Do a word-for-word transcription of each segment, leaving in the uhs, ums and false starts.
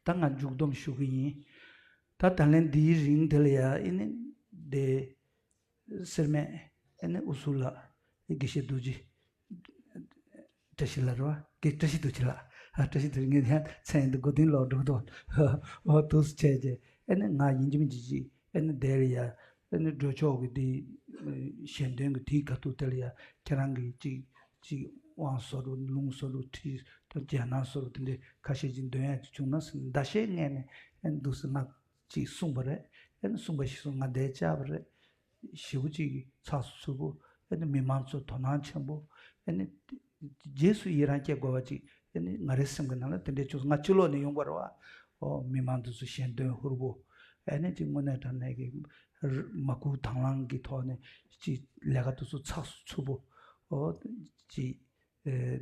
ད་ང་མཇུག་བསྡོམས་ཞུ་གི་ཡིན། ད་ད་ལན་འདིའི་རིང་དེ་ལ་ཡ་ཨེ་ནི་དེ་སེར་སྨད་ཨེ་ནི་ཨུ་སུ་ལ་དགེ་བཤེས་རྡོ་རྗེ་བཀྲ་ཤིས་ལགས་རེད་བ། དགེ་བཀྲ་ཤིས་རྡོ་རྗེ་ལགས། ཨ་བཀྲ་ཤིས་རྡོ་རྗེ། ངས་ཡང་མཚན་འདི་མགོ་རྟིང་ལོག་འགྲོ་གི་འདུག་འོ་འདུག་སེ་བྱས་རྗེས་ཨེ་ནི་ང་ཡིན་གཅིག་མིན་གཅིག་ཅིག་ཨེ་ནི་དེ་ལ་ཡ་ཨེ་ནི་འགྲོ་ཕྱོགས་ཀྱི་དེ་ཞལ་འདོན་གྱི་དེའི་ཁ་ཐུག་དེ་ལ་ཡ་ཁྱེད་རང་གིས་ཅིག་ཅིག་དབང་བཟོ་རུ་ལུང་བཟོ་རུ་ཁྲིད་དང་རྒྱ་ནག་བཟོ་རུ་དེ་འདྲའི་ཁ་ཤས་ཅིག་འདོན་ཡ་ཅིག་བྱུང་ན་ཟེར་ནས་ཟླ་ཤས་སྔས་ནས་ཨེ་འདུག་སེ་ང་ཅིག་གསུངས་པ་རེད། ཨེ་ནི་གསུངས་པ་ཞིག་སོང་ང་འདས་བཅག་པ་རེད། ཞེ་པོ་ཅིག་ཚགས་སུ་ཚུད་པོ། ཨེ་ནི་མི་མང་ཚོ་དོ་སྣང་ཆེན་པོ། ཨེ་ནི་རྗེས་སུ་ཡི་རང་སྐྱེ་དགོས་པ་ཅིག་ཨེ་ནི་ང་རའི་སེམས་ཀྱི་ནང་ལ་དེ་འདྲའི་བྱུང་སོང་། ང་ཕྱི་ལོགས་ནས་ཡོང་པ་རེད་བ། ཨོ་མི་མང་དེ་ཚོ་ཞལ་འདོན་ཧུར་པོ། ཨེ་ནི་ཅིག་དངོས་གནས་དྲང་གནས་ཀྱི་མ་བསྐུལ་དང་བླངས་ཀྱི་ཐོག་ནས་ཅིག་ལས་ཀ་དེ་ཚོ་ཚགས་སུ་ཚུད་པོ། ཨོ་ཅིག་ཨེ་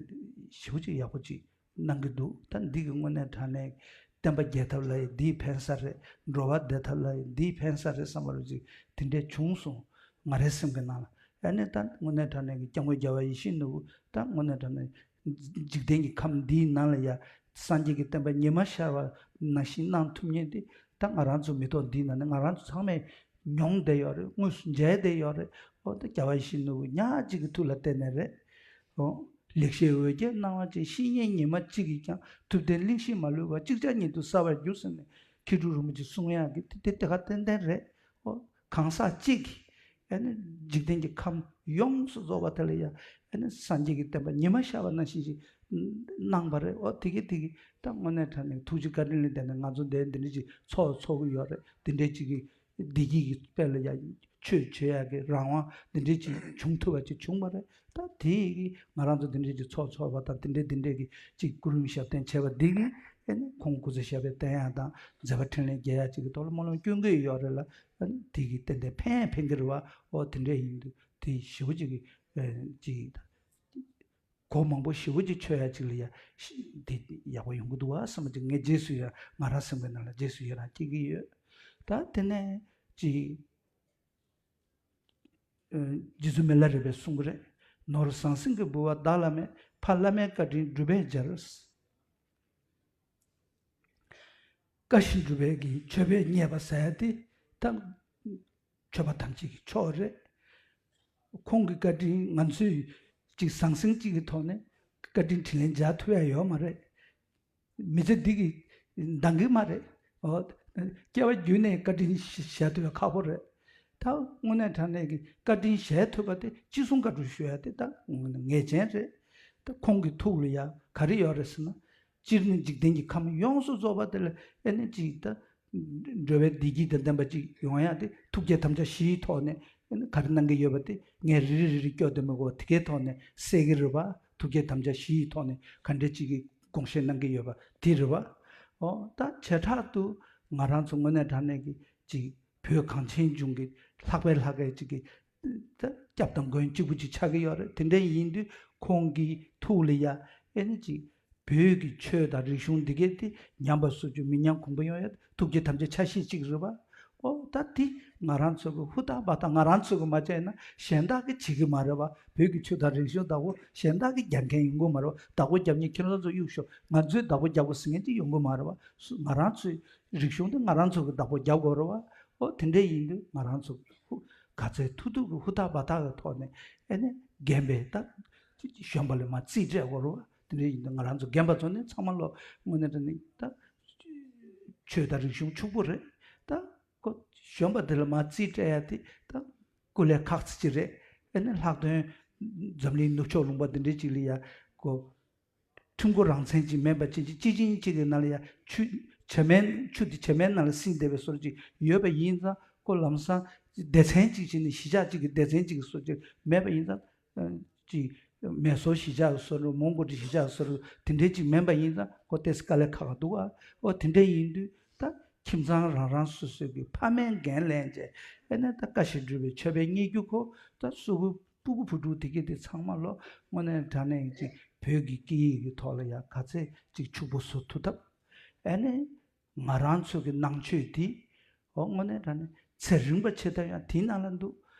ཞེ་པོ་ཅིག་ཡག་པོ་ཅིག་གནང་གི་འདུག་ད་འདི་གི་དངོས་གནས་དྲང་གནས་བསྟན་པ་རྒྱས་ཐབས་ལ་ཡང་འདིས་ཕན་ས་རེད། འགྲོ་བ་བདེ་ཐབས་ལ་ཡང་འདིས་ཕན་ས་རེད་བསམ་པ་རུ་ཅིག་དེ་འདྲས་བྱུང་སོང་། ང་རའི་སེམས་ཀྱི་ནང་ལ། ཨ་ནི་ད་དངོས་གནས་དྲང་གནས་ཀྱི་སྐྱབས་མགོན་རྒྱལ་བ་ཡིད་བཞིན་ནོར་བུ་ད་དངོས་གནས་དྲང་གནས་འཇིག་རྟེན་གྱི་ཁམས་འདིའི་ནང་ལ་ཡ་སངས་རྒྱས་ཀྱི་བསྟན་པ་ཉི་མ་ཤར་བ་ནང་བཞིན་གནང་ཐུབ་མཁན་དེ་ད་ང་རང་ཚོ་མི་ཐོག་འདིའི་ནང་ནས་ང་རང་ཚོ་ཚང་མས་མྱོང་བསྡད་ཡོད་རེད། དངོས་སུ་མཇལ་བསྡད་ཡོད་རེད། འོ་ད་རྒྱལ་བ་ཡིད་བཞིན་ནོར་བུ་ཉག་གཅིག་གི་ཐུགས་ལ་བརྟེན་ནས་རེད། འོ། ལེགས་བཤད་འོད་ཀྱི་སྣང་བ་ཅན། བཤེས་གཉེན་ཉི་མ་གཅིག་གིས་ཀྱང་། ཐུབ་བསྟན་གླིང་བཞི་མ་ལུས་པ། ཅིག་ཅར་ཉིད་དུ་གསལ་བར་འགྱུར་ཟེར་ནས་མཁས་གྲུབ་རིན་པོ་ཆེ་གསུང་ཡག་གི་དེ་དེ་དེ་ག་ཏན་ཏན་རེད། འོ། གང་ཟག་གཅིག་གིས་ཨ་ནི་འཇིག་རྟེན་གྱི་ཁམས་ཡོངས་སུ་རྫོགས་པ་དེ་ལ་ཡང་ཨ་ནི་སངས་རྒྱས་ཀྱི་བསྟན་པ་ཉི་མ་ཤར་བ་ནང་བཞིན་ཞིག་གནང་བ་རེད། འོ་དེ་གི་དེ་གི་ད་དངོས་གནས་དྲང་གནས་ཐུགས་རྗེ་བཀའ་དྲིན་ལ་བརྟེན་ནས་ང་ཚོ་འདིར་འདི་འདྲ་ཅིག་ཚོགས་ཚོགས་ཀྱི་ཡོད་རེད། འདི་འདྲའི་ཅིག་གི་བདེ་སྐྱིད་ཀྱི་དཔལ་ལ་ཡང་ཆོས་བྱེད་ཡག་གི་རང་དབང་འདི་འདྲའི་ཅིག་བྱུང་ཐུབ་པ་ཅིག་བྱུང་བ་རེད། ད་དེ་གི་ང་རང་ཚོ་འདི་འདྲའི་ཅིག་ཚོགས་ཚོགས་པ་དང་འདི་འདྲའི་འདི་འདྲའི་གི་ཅིག་སྐུ་རིམ་ཞབས་བརྟན་བྱས་པ་འདི་གི་ཨ་ནི་ཁོང་སྐུ་ཚེ་ཞབས་པད་བརྟན་ཡག་དང་མཛད་པ་འཕྲིན་ལས་རྒྱས་ཡག་ཅིག་གི་ཐོག་ལ་སྨོན་ལམ་སྐྱོན་གི་ཡོད་རེད་ལ། ཨ་ནི་དེ་གི་ཏན་ཏན་ཕན་ཕན་གི་རེད་བ། འོ་དེ་འདྲ་ཡིན་དུས་དེ་ཞེ་པོ་ཅིག་གི་ཨ་ཅིག་གོ་མང་པོ་ཞེ་པོ་ཅིག་ཆོད་ཡག་ཅིག་ལ་ཡ་ཤི་དེ་ཡག་པོ་ཡོང་གི་འདུག་བ་བསམ་པ་ཅིག་ངས་རྗེས་སུ་ཡ་ང་རང་སེམས་པའི་ནང་ལ་རྗེས་སུ་ཡི་རང་སྐྱེ་གི་ཡོད། ད་དེ་ནས་ཅིག་ཨ་རྗེ་བཙུན་མི་ལ་རས་པས་གསུང་གི་རེད། ནོར་ཟང་ཟིང་གི་ལྦུ་བ་བདག་ལ་མེད། ཕ་བླ་མའི་བཀའ་དྲིན་སྒྲུབ་པས་སྦྱར། བཀའ་བཞིན་སྒྲུབ་པའི་གི་མཆོད་པས་མཉེས་པ་ཟེར་ཡ་དེ་ད་མཆོད་པ་ཐམས་ཅད་ཀྱི་མཆོག་རེད། ཁོང་གི་བཀའ་དྲིན་ང་ཚོས་ཅིག་ཟང་ཟིང་གཅིག་གི་ཐོག་ནས་བཀའ་དྲིན་དྲིན་ལན་འཇལ་ཐུབ་ཡ་ཡོད་མ་རེད། མི་ཚེ་འདི་གི་འདང་གི་མ་རེད། འོ། སྐྱེ་བ་བརྒྱུད་ནས་བཀའ་དྲིན་བཞག་ཐུབ་པ་ཁག་པོ་རེད། ད་དངོས་གནས་དྲང་གནས་ཀྱི་བཀའ་དྲིན་བཞག་ཐུབ་པ་དེ་ཅི་གསུང་བཀའ་སྒྲུབ་ཞུ་ཡ་དེ་ད་ངེས་ཅན་རེད། ད་ཁོང་གི་ཐུགས་ལ་ཡ་ག་རེ་ཡོད་རེད་ཟེར་ན། སྤྱིར་ནི་འཇིག་རྟེན་གྱི་ཁམས་ཡོངས་སུ་རྫོགས་པ་དེ་ལ་ཨེ་ནི་ཅིག་ད་འགྲོ་བའི་བདེ་སྐྱིད་དང་ལྡན་པ་ཅིག་ཡོང་ཡ་དེ་ཐུགས་བསྐྱེད་དམ་བཅའ་བཞིའི་ཐོག་ནས་ཨེ་ནི་ག་རེ་གནང་གི་ཡོད་པ་དེ་ངས་རེ་རེ་རེ་རེ་སྐྱོར་དེ་མི་དགོས་པ་དེ་གའི་ཐོག་ནས་གསལ་གི་རེད་པ། ཐུགས་བསྐྱེད་དམ་བཅའ་བཞིའི་ཐོག་ནས་ག་འདྲ་ཅིག་གི་དགོངས་བཞེས་གནང་གི་ཡོད་པ་དེ་རེད་པ། ཨོ་ད་བྱེ་བྲག་ཏུ་ང་རང་ཚོ་དངོས་གནས་དྲང་གནས་ཀྱི་ཅིག་བོད་གངས་ཅན་ལྗོངས་ཀྱི་ལྷག་པའི་ལྷག་པའི་ཅིག་གི་ད་སྐྱབས་དང་མགོན་གཅིག་པུ་ཅིག་ཆགས་ཀྱི་ཡོད་རེད། དེ་འདྲ་ཡིན་དུས་ཁོང་གི་ཐུགས་ལ་ཡ་ཨེ་ནི་ཅིག་བོད་ཀྱི་ཆོས་དང་རིག་གཞུང་འདི་གས་དེ་ཉམས་པ་སོར་ཆུད་མི་ཉམས་གོང་འཕེལ་ཡོང་ཡ་ཐུགས་བསྐྱེད་དམ་བཅའ་ཆ་ཤས་གཅིག་རེད་པ། ཨོ་ད་དེ་ང་རང་ཚོ་གི་ཧུར་ཐག་འབད་ཐག་ང་རང་ཚོ་གི་མ་བྱས་ན་གཞན་དག་གིས་བྱེད་ཀྱི་མ་རེད་པ། བོད་ཀྱི་ཆོས་དང་རིག་གཞུང་བདག་པོ་གཞན་དག་གིས་རྒྱག་མཁན་ཡོང་གི་མ་རེད་པ། བདག་པོ་རྒྱབ་མཁན་ཁྱེད་རང་ཚོ་གཡུག་ཤོག་ང་ཚོས་བདག་པོ་རྒྱབ་དགོས་ཟེར་མཁན་ཅིག་ཡོང་གི་མ་རེད་པ། སུ་ང་རང་ཚོའི་རིག་གཞུང་དེ་ང་རང་ཚོ་གི་བདག་པོ་རྒྱབ་དགོས་རེད་པ། ཨོ་དེ་འདྲ་ཡིན་དུས་ང་རང་ཚོ་ག་ཚད་ཐུབ་ཐུབ་ཀྱི་ཧུར་ཐག་འབད་ཐག་གི་ཐོག་ནས་ཨེ་ནས་རྒན་པའི་ད་གཞོན་པ་ལས་མར་རྩིས་སྤྲད་དགོས་རེད་པ། དེ་འདྲ་ཡིན་དུས་ང་རང་ཚོ་རྒན་པ་ཚོ་ནི་ཚང་མ་ལོ་དངོས་གནས་དྲང་གནས་ད་ཆོས་དང་རིག་གཞུང་ཕྱུག་པོ་རེད། ད་ཁོ་གཞོན་པ་དེ་ལ་མར་རྩིས་སྤྲད་ཡ་དེ་ད་སྐུ་ལས་ཁག་ཚིག་ཅིག་རེད། ཨེ་ནས་ལྷག་དོན་འཛམ་གླིང་ནུབ་ཕྱོགས་ལུང་པ་འདི་འདྲའི་ཅིག་ལ་ཡ་ཁོ་ཁྲིམས་མགོ་རང་མཚན་ཅིག་མེད་པ་ཅན་ཅིག་སྤྱི་ཆིངས་གཅིག་གི་ནང་ལ་ཡ་ཆུ་བྱེ་མའི་ཆུ་དེ་བྱེ་མའི་ནང་ལ་བསྲིངས་བསྡད་པའི་བཟོ་འདྲ་ཅིག་ཡོད་པ་ཡིན་ཙང་ཁོ་ལམ་སང་སྡེ་ཚན་གཅིག་བྱས་ནས་གཞིས་ཆགས་གཅིག་གི་སྡེ་ཚན་གཅིག་གི་བཟོ་འདྲ་མེད་པ་ཡིན་ཙང་། ཅིག་མེ་སོར་གཞིས་ཆགས་བཟོ་འདྲ་མོན་གྷོ་གྲུ་གཞིས་ཆགས་བཟོ་འདྲ་དེ་འདྲའི་ཅིག་མིན་པ་ཡིན་ཙང་ཁོ་ཏོག་ཙམ་དཀའ་ལས་ཁག་འདུག་ཨ། ཨོ་དེ་འདྲ་ཡིན་དུས་ད་ཁྱིམ་ཚང་རང་རང་སོ་སོའི་གི་ཕ་མའི་འགན་ལེན་བྱས་ཨེ་ནས་ད་བཀའ་བཞིན་སྒྲུབ་པའི་མཆོད་པའི་བརྙེས་རྒྱུ་ཁོ་ད་གསོལ་ཕུར་སྤུ་གུ་བུ་ཕྲུག་དེ་གས་དེ་ཚང་མ་ལོ་དངོས་གནས་དྲང་གནས་ཅིག་བོད་ཀྱི་སྐད་ཡིག་གི་ཐོག་ལ་ཡང་ག་ཚད་ཅིག་ཕྱུག་པོ་བཟོ་ཐུབ་ཐབས་ཨེ་ནས། ང་རང་ཚོ་གི་ནང་ཆོས་འདི། འོ་དངོས་གནས་དྲང་གནས་ཚེ་རིང་པ་བྱེད་ཐབས་ཡང་དེའི་ནང་ལ་འདུག་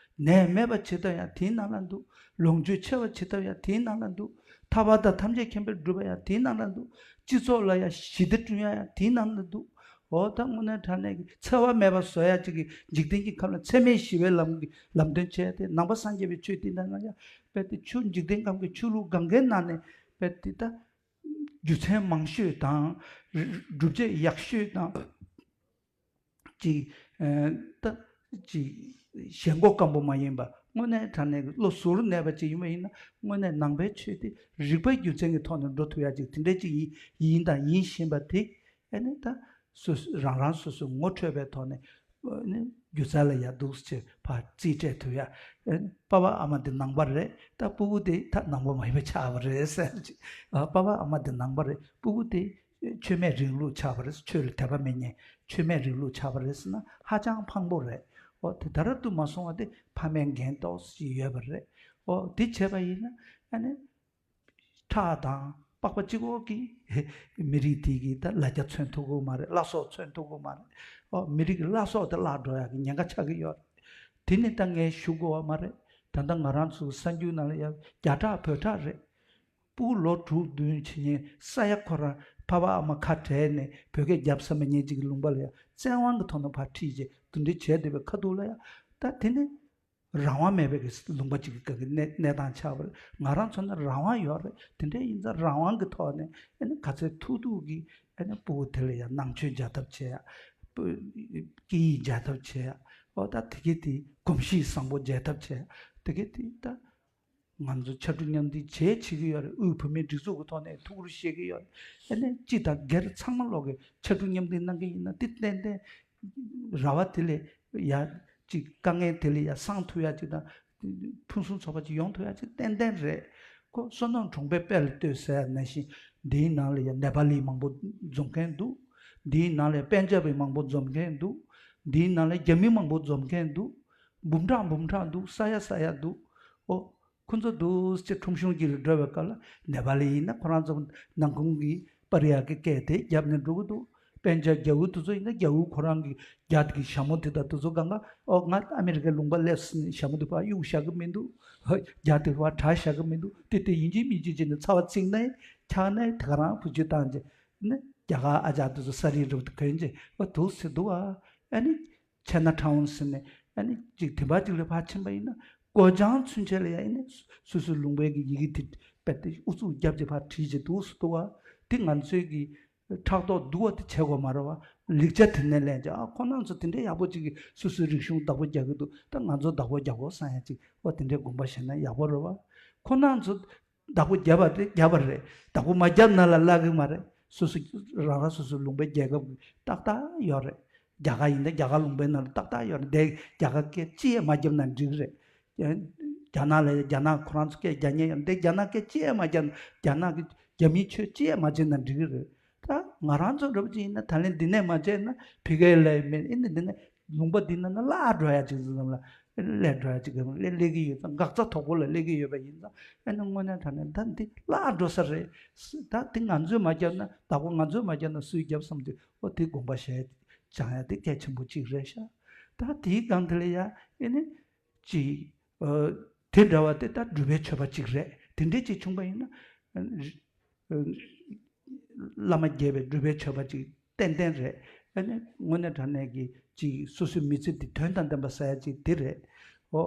ནད་མེད་པ་བྱེད་ཐབས་ཡང་དེའི་ནང་ལ་འདུག་ལོངས་སྤྱོད་ཆེ་བ་བྱེད་ཐབས་ཡང་དེའི་ནང་ལ་འདུག་ཐར་པ་དང་ཐམས་ཅད་མཁྱེན་པའི་སྒྲུབ་པ་ཡང་དེའི་ནང་ན་འདུག་སྤྱི་ཚོགས་ལ་ཡང་ཞི་བདེ་བསྐྲུན་ཡ་ཡང་དེའི་ནང་ན་འདུག་འོ་ད་དངོས་གནས་དྲང་གནས་ཀྱི་འཚེ་བ་མེད་པ་བཟོ་ཡ་ཅིག་གི་འཇིག་རྟེན་གྱི་ཁམས་ལ་འཚེ་མེད་ཞི་བའི་ལམ་གྱི་ལམ་སྟོན་བྱས་ཏེ། ནང་པ་སངས་རྒྱས་པའི་ཆོས་འདི་ལྟར་ན་ཡང་དཔེ་དེ་ཆོས་འཇིག་རྟེན་ཁམས་ཀྱི་ཆོས་ལུགས་གང་གའི་ནང་ནས་དཔེ་དེ་ད་རྒྱུ་མཚན་མང་ཤོས་དང་། སྒྲུབ་བྱེད་ཡག་ཤོས་དང་། ཅིག་ད་ཅིག་ཞེན་ཁོག་སྐམ་པོ་མ་ཡིན་པ། དངོས་གནས་དྲང་གནས་ཀྱི་བློ་གཟུར་གནས་པ་ཅིག་ཡིན་པ་ཡིན་ན། དངོས་གནས་ནང་པའི་ཆོས་དེ་རིགས་པའི་རྒྱུ་མཚན་གྱི་ཐོག་ནས་འགྲོ་ཐུབ་ཡ་ཅིག་དེ་འདྲ་ཅིག་ཡིན་ཡིན་དང་ཡིན་བཞིན་པ་དེ། ཨ་ནི་ད་སོ་སོ་རང་རང་སོ་སོའི་ངོ་འཕྲོད་པའི་ཐོག་ནས། ཨ་ནི་སྒྱུ་རྩལ་ལ་ཡ་འདུག་སེ་ཕར་རྩིས་སྤྲད་ཐུབ་ཡ། ཨ་ནི་པ་ཕ་ཨ་མ་དེ་ནང་པ་རེད། ད་སྤུ་གུ་དེ་ད་ནང་པ་མ་ཡིན་པ་ཆགས་པ་རེད་ཟེར་ཅིག་ཨ་པ་ཕ་ཨ་མ་དེ་ནང་པ་རེད། སྤུ་གུ་དེ་ཆོས་མེད་རིང་ལུགས་ཆགས་པ་རེད། ཆོས་ལ་དད་པ་མེད་མཁན་ཆོས་མེད་རིང་ལུགས་ཆགས་པ་རེད་ཟེར་ན་ཧ་ཅང་ཕངས་པོ་རེད། འོ་དེ་ད་ར་དུ་མ་སོང་བ་དེ་ཕ་མའི་འགན་ཏོག་ཙམ་ཡོད་པ་རེད། འོ་དེ་བྱས་པ་ཡིན་ན་ཨ་ནི་ཁྲག་དང་པགས་པ་གཅིག་པོ་གིས་མི་རིགས་དེ་གི་ད་ལ་རྒྱ་མཚོན་ཐུབ་ཀྱི་མ་རེད། བླ་སྲོག་མཚོན་ཐུབ་ཀྱི་མ་རེད། འོ་མི་རིགས་ཀྱི་བླ་སྲོག་དེ་བརླག་འགྲོ་ཡག་གི་ཉེན་ཁ་ཆགས་ཀྱི་ཡོད་རེད། དེ་ནི་ད་ངས་ཞུ་དགོས་པ་མ་རེད། ད་ལྟ་ང་རང་ཚོའི་གསར་འགྱུར་ནང་ལ་ཡ་རྒྱ་ཁྲག་བོད་ཁྲག་རེད། སྤུ་གུ་ལོ་དྲུག་བདུན་བྱེད་མཁན་ས་ཡ་ཁོ་རང་ཕ་ཕ་ཨ་མ་ཁ་བྲལ་ནས་བོད་སྐད་རྒྱབ་ས་མེད་མཁན་ཅིག་གི་ལུང་པ་ལ་ཡ་བཙན་དབང་གི་ཐོག་ནས་ཕར་ཁྲིད་བྱས་དེ་འདྲ་བྱས་བསྡད་པའི་ཁ་ཐུག་ལ་ཡ། ད་དེ་ནི་རང་དབང་མེད་པའི་གི་ལུང་པ་ཅིག་གི་གནས་གནས་སྟངས་ཆགས་པ་རེད། ང་རང་ཚོ་ནི་རང་དབང་ཡོད་རེད། དེ་འདྲ་ཡིན་ཙང་རང་དབང་གི་ཐོག་ནས་ཨ་ནི་ག་ཚོད་ཐུབ་ཐུབ་ཀྱིས་ཨ་ནི་སྤུ་གུ་དེ་ལ་ཡ་ནང་ཆོས་སྦྱར་ཐབས་བྱེད་ཡ། སྤུ་སྐད་ཡིག་སྦྱར་ཐབས་བྱེད་ཡ། འོ་ད་དེ་གི་དེ་གོམས་གཤིས་བཟང་པོ་སྦྱར་ཐབས་བྱེད་ཡ། དེ་གི་དེ་ད། ང་ཚོ་ཕྱར་གྲུ་མཉམ་འདེགས་བྱེད་བྱེད་ཀྱི་ཡོད་རེད། དབུས་བོད་མིའི་སྒྲིག་འཛུགས་ཀྱི་ཐོག་ནས་ཐུགས་ཁུར་བཞེས་ཀྱི་ཡོད་རེད། ཨ་ནི་སྤྱི་དང་སྒེར་ཚང་མ་ལོག་གི་ཕྱར་གྲུ་མཉམ་འདེགས་གནང་གི་ཡིན་ན་དེ་ཏན་ཏན་ར་བ་དེ་ལས་ཡ་ཅིག་དཀའ་ངལ་དེ་ལས་ཡ་སངས་ཐུབ་ཡ་ཅིག་དང་ཕུན་སུམ་ཚོགས་པ་ཅིག་ཡོང་ཐུབ་ཡ་ཅིག་ཏན་ཏན་རེད། ཁོ་བསོད་ནམས་གྲོང་པའི་དཔལ་ལ་ལྟོས་ཟེར་ཡ་ནང་བཞིན། འདིའི་ནང་ལ་ཡ་ནེ་པ་ལི་མང་པོ་འཛོམས་མཁན་འདུག་འདིའི་ནང་ལ་ཡ་པན་ཇབ་པི་མང་པོ་འཛོམས་མཁན་འདུག་འདིའི་ནང་ལ་རྒྱ་མི་མང་པོ་འཛོམས་མཁན་འདུག་འབུམ་ཕྲག་འབུམ་ཕྲག་འདུག་ས་ཡ་ས་ཡ་འདུག་འོ། ཁོ་ཚོ་འདུག་སེ་ཁྲོམ་གཞུང་གཅིག་ལ་འགྲོ་བའི་སྐབས་ལ་ནེ་པ་ལི་ཡིན་ན་ཁོ་རང་ཚོ་ནང་ཁོངས་ཀྱི་པ་རི་ཡ་གི་སྐད་དེ་རྒྱབ་ནས་འགྲོ་གི་འདུག་པན་ཇབ་རྒྱ་བོ་དེ་ཚོ་ཡིན་ན་རྒྱ་བོ་ཁོ་རང་གི་རྒྱ་གི་ཞྭ་མོ་དེ་དང་དེ་ཚོ་གང་ག་ཨོ་ང་ཨ་མི་རི་ཀའི་ལུང་པ་སླེབས་ཟིན་ཞྭ་མོ་དེ་ཕར་གཡུག་བཞག་གི་མི་འདུག་རྒྱ་དེ་ཕར་དྲ་བཞག་གི་མི་འདུག་དེ་དེ་ཡིན་གཅིག་མིན་གཅིག་བྱས་ནས་ཚ་བ་ཚིག་ནས་འཁྱག་ནས་དེ་ག་རང་བུ་ཆུ་བཏང་རྗེས་ནས་རྒྱ་གར་ཨ་ཅག་དེ་ཚོ་ས་རིལ་རུབ་ཏུ་གོན་རྗེས་ཨོ་འདུག་སེ་འདུག་ཨ། ཨ་ནི། ཆའི་ན་ཊའུན་ཟེར་ནས་ཨ་ནི་ཅིག་དེ་འབའ་ཅིག་ལ་ཕར་ཕྱིན་པ་ཡིན་ན་སྒོ་བྱང་ཚུན་ཆད་ལ་ཡ་ཨ་ནི་སོ་སོའི་ལུང་པའི་གི་ཡི་གེ་དེ་དཔེ་དེ་ཨུ་ཚུགས་རྒྱབ་ཅིག་ཕར་བྲིས་ཅིག་འདུག་སེ་འདུག་བ། དེ་ང་ཚོའི་གི་ཕྲག་དོག་སྡུག་བ་དེ་བྱེད་དགོས་མ་རེད་བ། ལེགས་ཆ་དེ་ནས་ལེན་ཅིག་ཨ་ཁོ་རང་ཚོ་དེ་འདྲའི་ཡག་པོ་ཅིག་གི་སོ་སོའི་རིག་གཞུང་བདག་པོ་རྒྱག་གི་འདུག་ད་ང་ཚོ་བདག་པོ་རྒྱག་དགོས་བསམ་ཡ་ཅིག་བ་དེ་འདྲའི་དགོངས་པ་བཞེས་ན་ཡག་པོ་རེད་བ། ཁོ་རང་ཚོ་བདག་པོ་བརྒྱབ་པ་རེད། བརྒྱབ་པ་རེད། བདག་པོ་མ་བརྒྱབ་ན་ལ་བརླག་གི་མ་རེད། སོ་སོ་རང་རང་སོ་སོའི་ལུང་པའི་རྒྱལ་ཁབ་ཀྱི་ཏག་ཏག་ཡོད་རེད། རྒྱ་གར་ཡིན་ན་རྒྱ་གར་ལུང་པའི་ནང་ལ་ཏག་ཏག་ཡོད་རེད། འདི་རྒྱ་གར་སྐད་ཅི་ཡང་མ་བརྒྱབ་ན་འགྲིག་གི་རེད། རྒྱ་ནག་ལ་རྒྱ་ནག་ཁོ་རང་ཚོ་སྐད་རྒྱག་མཁན་ཡོད་རེད། འདི་རྒྱ་ནག་སྐད་ཅི་ཡང་མ་བརྒྱབ་ན་རྒྱ་ནག་གི་རྒྱ་མིའི་ཆོས་ཅི་ཡང་མ་བྱས་ན་འགྲིག་གི་རེད། ད་ང་རང་ཚོ་འདྲ་པོ་ཅིག་ཡིན་ན་ད་ལན་འདི་ནས་མ་བྱས་ན་ཕ་གིར་ལ་མེད་ཨེ་ནི་འདི་ནས། ལུང་པ་འདི་ན་ན་བརླག་འགྲོ་ཡ་ཅིག་ཙམ་ལ་སླེབས་འགྲོ་ཡ་ཅིག་གི་སླེབས་སླེབས་ཀྱི་ཡོད་ཙང་འགག་རྩ་དོག་པོ་ལ་སླེབས་ཀྱི་ཡོད་པ་ཡིན་ཙང་ཨ་ནི་དངོས་གནས་དྲང་གནས་ད་འདི་བརླག་འགྲོ་ས་རེད། ད་འདི་ང་ཚོས་མ་བརྒྱབ་ན་བདག་པོ་ང་ཚོས་མ་བརྒྱབ་ན་སུས་བརྒྱབ་བསམ་དུས་ཨོ་དེ་དགོངས་པ་བཞེས་བཅང་ཡ་དེ་གལ་ཆེན་པོ་གཅིག་རེད་ཤག་ད་དེའི་སྒང་དེ་ལ་ཡ་ཨེ་ནི་ཅིག་དེ་འདྲ་བ་དེ་ད་སྒྲུབ་པའི་མཆོད་པ་གཅིག་རེད། དེ་འདྲས་ཅིག་བྱུང་པ་ཡིན་ན། བླ་མ་དགྱེས་པའི་སྒྲུབ་པའི་མཆོད་པ་ཅིག་ཏན་ཏན་རེད། ཨ་ནི་དངོས་གནས་དྲང་གནས་ཀྱི་ཅིག་སོ་སོའི་མི་ཚེ་འདི་དོན་དང་ལྡན་པ་ཟེར་ཡ་ཅིག་འདི་རེད། ཨོ།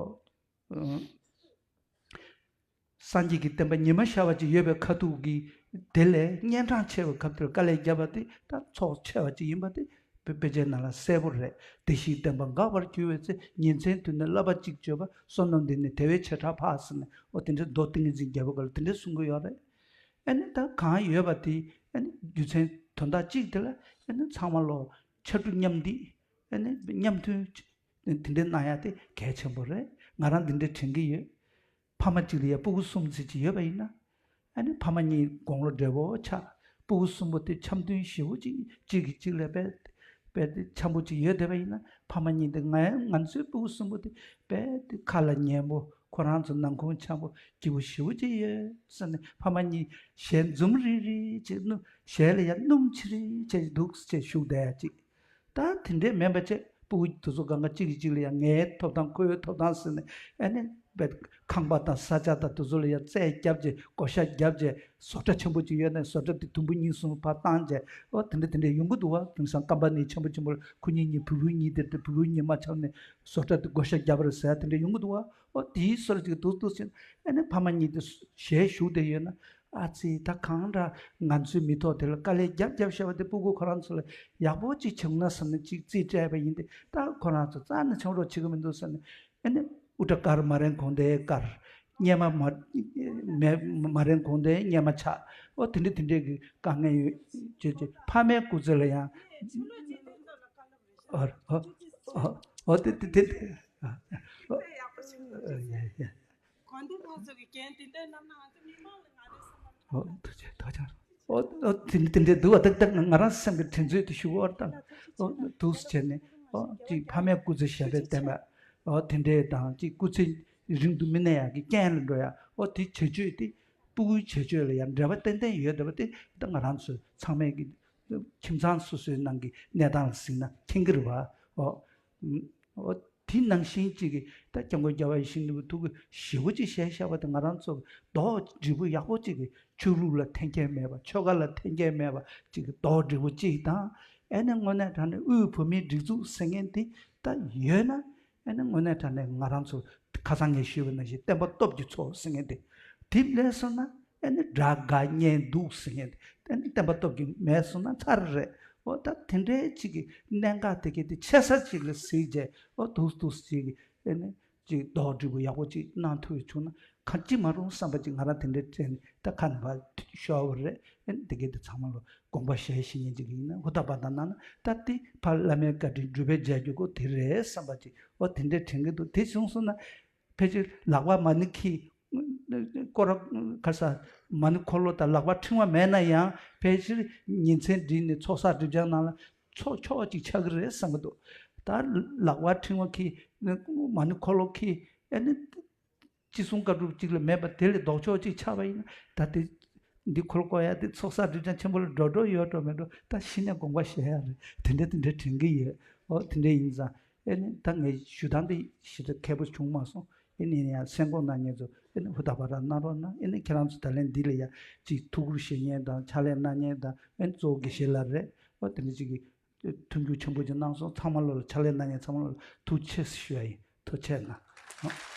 སངས་རྒྱས་ཀྱི་བསྟན་པ་ཉི་མ་ཤར་བ་ཅིག་ཡོད་པའི་ཁ་ཐུག་གི་དེ་ལས་གཉན་འཕྲང་ཆེ་བའི་ཁ་ཐུག་དཀའ་ལས་བརྒྱབ་པ་དེ་ད་ཚོགས་ཆེ་བ་ཅིག་ཡིན་པ་དེ་དཔེ་དཔེ་ཆའི་ནང་ལ་གསལ་པོ་རེད། བདེ་གཤེགས་བསྟན་པ་འགག་པར་གྱུར་པའི་ཚེ། ཉིན་མཚན་དུས་ནས་བསླབ་པ་གཅིག་བརྗོད་པ། བསོད་ནམས་འདི་ནི་དེ་བས་ཆེ་དྲག་འཕགས་ཟེར་ནས་ཨོ་དེ་འདྲའི་མདོ་ཏིང་ངེ་འཛིན་རྒྱལ་པོ་ག་ལ་དེ་འདྲའི་གསུང་གི་ཡོད་རེད། ཨ་ནི་ད་གང་ཡོད་པ་དེ་ཨ་ནི་རྒྱུ་མཚན་དོན་དག་གཅིག་དེ་ལ་ཨ་ནི་ཚང་མ་ལོ་ཕྱར་གྲུ་མཉམ་འདེགས་ཨ་ནི་མཉམ་མཐུན་དེ་འདྲའི་གནང་ཡ་དེ་གལ་ཆེན་པོ་རེད། ང་རང་འདི་འདྲའི་དྲན་གྱི་ཡོད། ཕ་མ་གཅིག་ལ་ཡ་སྤུ་གུ་གསུམ་ཙམ་ཅིག་ཡོད་པ་ཡིན་ན། ཨ་ནི་ཕ་མ་གཉིས་དགུང་ལོ་བགྲེས་པོ་ཆགས། སྤུ་གུ་གསུམ་པོ་དེ་འཆམ་མཐུན་ཞེ་པོ་ཅིག་གཅིག་གིས་གཅིག་ལ་དཔེ་དཔེ་དེ་འཆམ་པོ་ཅིག་ཡོད་བསྡད་པ་ཡིན་ན། ཕ་མ་གཉིས་དེ་ང་ང་ཚོའི་སྤུ་གུ་གསུམ་པོ་དེ་དཔེ་དེ་ཁ་ལ་ཉན་པོ། ཁོ་རང་ཚོ་ནང་ཁོངས་འཆམ་པོ་སྐྱིད་པོ་ཞེ་པོ་ཅིག་ཡོད་ཟེར་ནས། ཕ་མ་གཉིས་ཞལ་འཛུམ་རིང་རིང་བྱས། སྣུམ་ཞལ་ལ་ཡ་སྣུམ་ཆི་རིང་བྱས་འདུག་ཅེས་བཞུགས་བསྡད་ཡ་ཅིག་ད་དེ་འདྲས་མིན་པ་བྱས། སྤུ་གུ་དེ་ཚོ་གང་ག་གཅིག་གིས་གཅིག་ལ་ཡང་ངའི་ཐོབ་ཐང་ཁོའི་ཐོབ་ཐང་ཟེར་ནས་ཨ་ནི་ པའི་ཁང་པ་དང་ས་ཆ་དང་དེ་ཚོ་ལ་ཡང་རྩལ་བརྒྱབ་བྱས། བགོ་བཤའ་བརྒྱབ་བྱས། བཟོ་གྲྭ་ཆེན་པོ་ཅིག་ཡོད་ན་བཟོ་གྲྭ་དེ་དུམ་བུ་གཉིས་གསུམ་ཕར་བཏང་བྱས། ཨོ་དེ་འདྲ་དེ་འདྲ་ཡོང་གི་འདུག་བ། དེང་སང་ཀམ་པ་ནི་ཆེན་པོ་ཆེན་པོ་ལ་ཁོ་གཉིས་གཉིས་བུ་བུ་གཉིས་དེ་དེ་བུ་བུ་གཉིས་མ་ཆགས་ནས་བཟོ་གྲྭ་དེ་བགོ་བཤའ་བརྒྱབ་པ་རེད་ཟེར་དེ་འདྲ་ཡོང་གི་འདུག་བ། ཨོ་དེའི་སོར་ཅིག་འདུག་འདུག་ཟེར། ཨ་ནི་ཕ་མ་གཉིས་དེ་ཞལ་བཞུགས་བསྡད་ཡོད་ན། ཨ་ཙི། ད་གང་འདྲ་ང་ཚོའི་མི་ཐོག་དེ་ལ་དཀའ་ལས་རྒྱབ་རྒྱབ་བཞག་པ་དེ་སྤུ་གུ་ཁོ་རང་ཚོ་ལ་ཡག་པོ་ཅིག་བྱུང་ན་བསམ་ནས་ཅིག་རྩིས་སྤྲད་པ་ཡིན་ཏེ། ད་ཁོ་རང་ཚོ་རྩ་ནས་བྱུང་རོགས་བྱེད་ཀྱི་མི་འདུག་ཟེར་ནས། ཨ་ནི་ཨུ་ཏྲ་ཀར་མ་རན་གོང་དེ་ཀར། གཉེར་མ་མ་མེ་མ་རན་གོང་དེ་གཉེར་མ་ཆག། ཨོ་དེ་འདྲ་དེ་འདྲའི་གི་དཀའ་ངལ་ཡོད་ཅེས་ཅེས། ཕ་མའི་སྐུ་ཚེ་ལ་ཡང་། ཨོ་ཨོ་ཨོ་ཨོ་དེ་དེ་དེ་དེ། ཨ་ཨོ་ཨོ་ཡ་ཡ། གོ་འདི་ཐོག་ཚོ་གི་རྒན་དེ་འདྲའི་རྣམ་སྣང་ང་ཚོ་མི་མང་ལ་ང་རེ་བསམ་པ། ཨོ་ཐུགས་རྗེ་ཐུགས་རྗེ། ཨོ་ཨོ་དེ་དེ་འདྲའི་འདུག་བ། ཏག་ཏག་ང་རང་སེམས་ཀྱི་དྲན་ཚོད་དུ་ཞུ་བར་དང་། ཨོ་འདུག་སེ་བྱས་ནས། ཨོ་ཅིག་ཕ་མའི་སྐུ་ཚེ་ཞབས་པད་བརྟན་པ། ཨོ་དེ་འདྲའི་དང་ཅིག་སྐུ་ཚེ་རིང་དུ་མི་གནས་ཡག་གི་རྐྱེན་ལ་འགྲོ་ཡག། ཨོ་དེ་བྱེད་སྤྱོད་དེ། སྤུ་གུའི་བྱེད་སྤྱོད་ལ་ཡང་འབྲེལ་བ་ཏན་ཏན་ཡོད་བསྡད་པ་དེ་ད་ང་རང་ཚོ་ཚང་མས་ཀྱི་ཁྱིམ་ཚང་སོ་སོའི་ནང་གི་གནས་སྟངས་ལ་གཟིགས་ན་མཁྱེན་གྱི་རེད་བ། ཨོ། ཨོ། དེ་ནང་བཞིན་གཅིག་གིས་ད་སྐྱབས་མགོན་རྒྱལ་བ་ཡིད་བཞིན་ནོར་བུའི་ཐུགས་ཁུར་ཞེ་པོ་ཅིག་བཞེས་བཞག་པ་དེ་ང་རང་ཚོ་རྡོག་སྒྲིལ་པོ་ཡག་པོ་ཅིག་གིས། ཆོས་ལུགས་ལ་འཐེན་འཁྱེར་མེད་པ། ཆོལ་ཁ་ལ་འཐེན་འཁྱེར་མེད་པ་ཅིག་གི་རྡོག་སྒྲིལ་པོ་ཅིག་དང་། ཨ་ནི་དངོས་གནས་དྲང་གནས་དབུས་བོད་མིའི་སྒྲིག་འཛུགས་ཟེར་མཁན་དེ་ད་ཡོད་ན། ཨ་ནི་དངོས་གནས་དྲང་གནས་ང་རང་ཚོ་ཁ་སང་ངས་ཞུས་པ་ནང་བཞིན་བསྟན་པ་སྟོབས་ཀྱི་ཚོགས་ཟེར་མཁན་དེ། དེ་མེད་སོང་ན། ཨ་ནི་དགྲ་དགའ་གཉེན་སྡུག་ཟེར་མཁན་དེ། ཨ་ནི་བསྟན་པ་སྟོབས་ཀྱི་མེད་སོང་ན་ཚར་རེད། འོ་ད་དེ་འདྲའི་ཅིག་གི་གནད་འགག་དེ་གའི་དེ་ཆེ་ས་ཅིག་ལ་གཟིགས་བྱས། འོ་འདུག་འདུག་ཅིག་གི་ཨ་ནི་ཅིག་རྡོག་སྒྲིལ་པོ་ཡག་པོ་ཅིག་གནང་ཐུབ་ཡོད་བྱུང་ན་གང་ཅི་མ་རུང་བསམ་པ་ཅིག་ང་རང་དེ་འདྲའི་དྲན་ནས། ད་ཁ་ནས་ཕར་ཤོར་བ་རེད། ཨ་ནི་དེ་གའི་དེ་ཚང་མ་ལ་དགོངས་པ་བཞེས་བཞེས་མཁན་ཅིག་ཡིན་ན། ཧུར་ཐག་པ་དང་གནང་ན། ད་དེ་ཕར་བླ་མའི་བཀའ་དྲིན་སྒྲུབ་པའི་མཇལ་རྒྱུ་ཁོ་དེ་རེད་བསམ་པ་ཅིག། འོ་དེ་འདྲའི་དྲན་གྱི་འདུག། དེ་བྱུང་སོང་ན། ཕལ་ཆེར་ལག་པ་མ་ཎི་འཁྱེར། སྐོར་ར་ག་ས། མ་ཎི་འཁོར་ལོ་དང་ལག་པ་ཕྲེང་བ་མེད་ན་ཡང་། ཕལ་ཆེར་ཉིན་མཚན་བསྒྲིལ་ནས་ཚོགས་བསགས་སྒྲིབ་སྦྱང་ནང་ལ་ཚོགས་ཆོག་ཅིག་ཆགས་ཀྱི་རེད་བསམ་གྱི་འདུག། ད་ལག་པ་ཕྲེང་བ་འཁྱེར། མ་ཎི་འཁོར་ལོ་འཁྱེར། ཨ་ནི་ཅི་གསུང་བཀའ་སྒྲུབ་ཅིག་ལ་མེད་པ་དེ་ལས་ལྡོག་ཕྱོགས་ཅིག་ཆགས་པ་ཡིན་ན། ད་དེ་འདི་འཁོར་ལོ་བསྐོར་ཡ་དེ་ཚོགས་བསགས་སྒྲིབ་སྦྱང་ཆེན་པོ་ལ་འགྲོ་འགྲོ་ཡོད་འགྲོ་མེད་འགྲོ། ད་གཞི་ནས་དགོངས་པ་བཞེས་ཡ་རེད། དེ་འདྲ་དེ་འདྲ་དྲན་གྱི་ཡོད། འོ་དེ་འདྲ་ཡིན་ཙང་། ཨེ་ནི་ད་ངས་ཞུ་སྟངས་དེ་ཞེ་དྲག་མཁས་པོ་བྱུང་མ་སོང་། ཨེ་ནི་ཡིན་ཡང་སེམས་ཁོང་གནང་མཁན་ཚོ་ཨེ་ནི་ཧུར་ཐག་པ་ར་གནང་རོགས་གནང་། ཨེ་ནི་ཁྱེད་རང་ཚོ་ད་ལན་འདི་ལ་ཡ་ཅིག་ཐུགས་ཁུར་བཞེས་མཁན་དང་ཕྱག་ལས་གནང་མཁན་དང་། ཨེ་ནི་གཙོ་བོ་དགེ་བཤེས་ལགས་རེད། འོ་དེ་འདྲ་ཅིག་གིས་མཐུན་འགྱུར་ཆེན་པོ་ཅིག་གནང་སོང་། ཚང་མ་ལོ་ལ་ཕྱག་ལས་གནང་མཁན་ཚང་མ་ལོ་ལ་ཐུགས་རྗེ་ཆེ་ཞུ་ཡ་ཡིན། ཐུགས་རྗེ་གནང་།